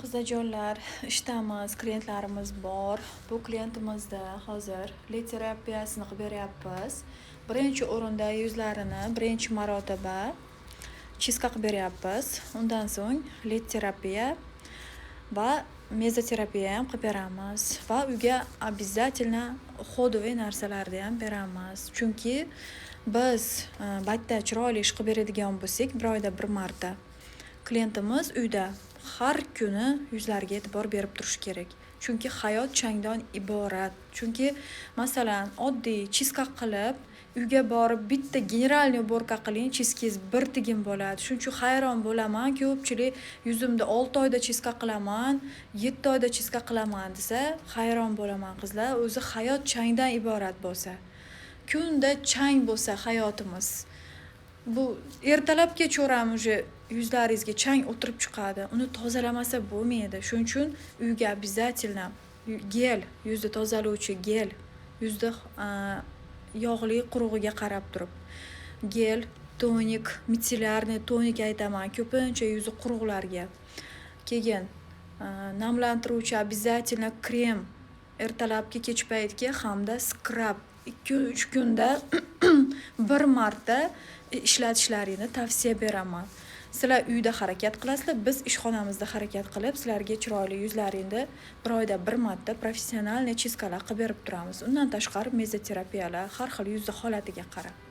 Qizlarjonlar, ishdamiz, klientlarimiz bor. Bu klientimizda hozir LED terapiyasini qilib beryapmiz. Birinchi o'rinda yuzlarini birinchi marotaba чистка qilib beryapmiz. Undan so'ng LED terapiya va mezoterapiya ham qilib beramiz va uyga обязательно уходовый narsalarni ham beramiz. Chunki biz baytda chiroyli ish qilib beradigan bo'lsak, bir oyda bir marta klientimiz uyda har kuni yuzlariga e'tibor berib turishi kerak. Chunki hayot changdan iborat. Chunki, masalan, oddiy чистка qilib, uyga borib bitta генеральный уборка qiling, чистка ngiz bir tiyin bo'ladi. Shuning uchun hayron bo'laman, ko'pchilik yuzimni 6 oyda чистка qilaman, 7 oyda чистка qilaman desa, hayron bo'laman, qizlar. O'zi hayot changdan iborat bo'lsa, kunda chang bo'lsa hayotimiz. Bu ertalab kechqurun уже yuzlaringizga chang o'tirib chiqadi. Uni tozalamasa bo'lmaydi. Shuning uchun uyga обязательно gel, yuzni tozalovchi gel, yuzni yog'li qurug'iga qarab turib gel, тоник, мицеллярный тоник aytaman ko'pincha yuzi quruqlarga. Keyin namlantiruvchi обязательно krem ertalabki, kech paytga hamda скраб 2-3 kunda bir marta ishlatishlaringni tavsiya beraman. Sizlar uyda harakat qilasizlar, biz ishxonamizda harakat qilib, sizlarga chiroyli yuzlaringni bir oyda bir marta профессиональный чистка lar qilib berib turamiz. Undan tashqari mezoterapiyalar har xil yuzni holatiga qarab.